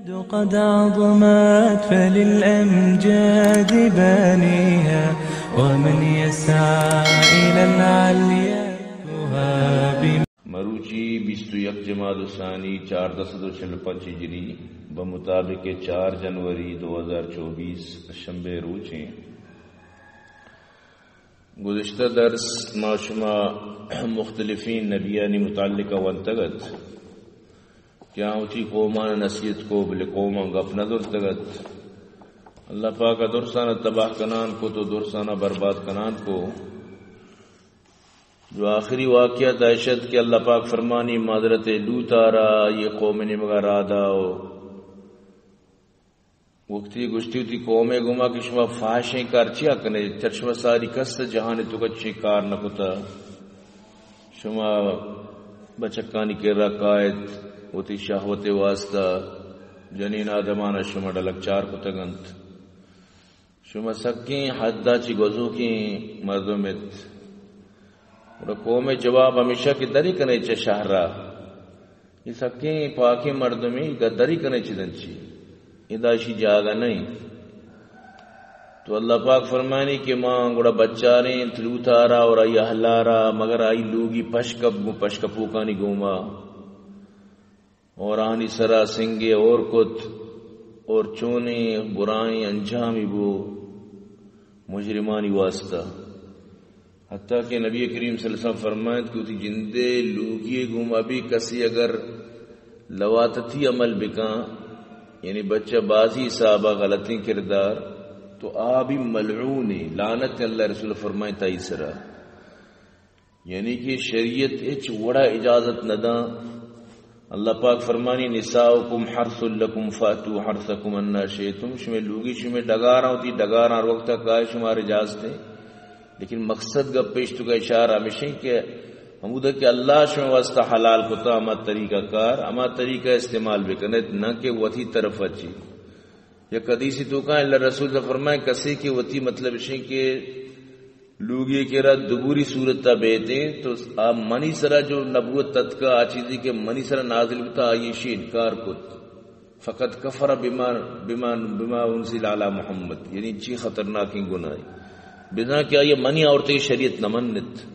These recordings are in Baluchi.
قد عظمت فللأمجاد بانيها، ومن يسعى إلى العليا يهاب. مروچی بیست و یک جمادی الثانی، چاردہ سد و چل پنچ ہجری، بمطابق چار جنوری دو ہزار چوبیس، شنبے روچیں۔ گزشتہ درس ما شما مختلفیں نبیانی متعلقہ ونتگ ات کہ آ وتی قومان نصیحت کو، بلے قومان گپ نہ زرتگ ات۔ اللہ پاک ء درسان ء تباہ کنان کو تو درسان ء برباد کنان کو۔ جو آخری واقعہ داشت کہ اللہ پاک فرمانی، ما حضرت لوط ء را یہ قوم نیمگا راہ دا و وقتی گوشتی وتی قوم ء گوما کہ شما فحشیں کار چیا کنے؟ چر شما ساری کس جہان تو کچے کار نہ کتا۔ شما بچکانی کرا کائت، وتی شہوت واسطہ جنین آدمانا شما ڈلک چار کتگ انت۔ شما سکیں حدا چی گوزوکیں مردم ات۔ گڑا قوم جواب ہمیشہ کہ دری کنے چہ شہرا۔ اے سکیں پاکیں مردمے، گدری کنے چدن چی؟ ادا اشی جاگہ نہیں۔ تو اللہ پاک فرمانی کہ ما گڑا بچاریں لوطارا اور آئی اہلارا، مگر آئی لوگی پشکپ گوں پشکپوکانی گوما، اور آنی سرا سنگے اور کت، اور چونیں برائیں انجامی بو مجرمانی واسطہ۔ حتیٰ کہ نبی کریم صلی اللہ علیہ وسلم فرمائیت کہ وتی جندے لوگی گوما بھی کسی اگر لواتتی عمل بکاں، یعنی بچہ بازی حسابہ غلطیں کردار، تو آ بھی ملعون، لعنت اللہ رسول فرمائیت آئی سرا۔ یعنی کہ شریعت ہچ وڑا اجازت نہ داں۔ اللہ پاک فرمانی، نساؤکم حرث لکم فاتوا حرثکم انا شئتم، شمے لوگی شمے ڈگاراں، وتی ڈگاراں ہر وقت کائے، شمار اجازت ہیں۔ لیکن مقصد گپ پیش تو کا اشارہ ہمیشیں کہ ہمودہ کہ اللہ شمے واسطہ حلال کتا، ہما طریقہ کار، ہما طریقہ استعمال بکنت، نہ کہ وتی طرف اچی۔ یک حدیثی توکا اللہ رسول صلی اللہ علیہ وسلم فرمائے، کسی کہ وتی مطلب اشیں کہ لوگی کرا دبوری صورتا بیتیں، تو آ منی سرا جو نبوت تتکا، آ چیزی کہ منی سرا نازل بوتا، آئی اشی انکار کت۔ فقد کفر بما، بما، بما انزل علی محمد، یعنی چی خطرناکیں گناہے۔ بزاں کہ آئی منی آورتگیں شریعت نہ منت۔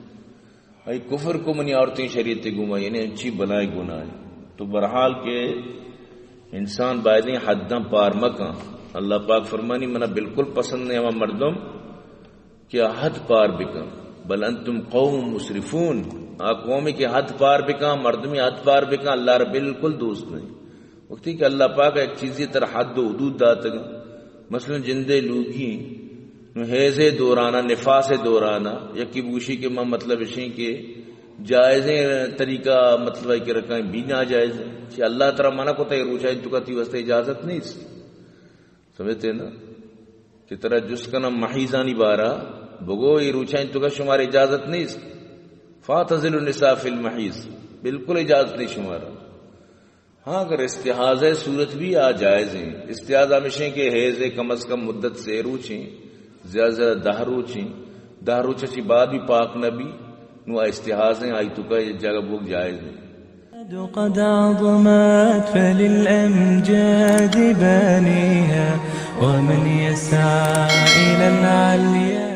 آئی کفر کو منی آورتگیں شریعت گوما، یعنی انچی بلائیں گناہے۔ تو بہرحال کہ انسان بایدیں حداں پار مکن۔ اللہ پاک فرمانی، منا بالکل پسند نہیں ہما مردم کہ آ حد پار بکن۔ بل انتم قوم مسرفون، آ قومی کہ حد پار بکن، مردمی حد پار بکن، اللہ را بالکل دوست نہیں۔ وقتی کہ اللہ پاک ایک چیزی تر حد و حدود داتگ، مثلاً جندے لوگی، نو حیض دورانا، نفاس دورانا، یکی بوشی کہ من مطلب اشیں کہ جائزیں طریقہ مطلب ہے کہ رکھیں بھی ناجائز ہے۔ چی اللہ ترا منع کو تے روچا تو کا تی واسطے اجازت نہیں۔ سمجھتے نا؟ کہ ترا جس کنم محیضانی بارا، بگو اے روچانی توکا شمار اجازت نیست۔ فاعتزلوا النساء فی المحیض، بالکل اجازت نہیں شمارا۔ ہاں، اگر استحاضہ صورت بھی آ جائز ہیں، استحاضہ ہمیشیں کہ حیض کم از کم مدت سے روچیں، زیادہ زیادہ دہ روچیں، دہ روچ چی بعد بھی پاک نہ بی، نو آ استحاضہ ہیں، آئی توکا یہ جگہ بوگ جائز ہیں۔ قد عظمت فللأمجاد بانيها، ومن يسعى إلى العليا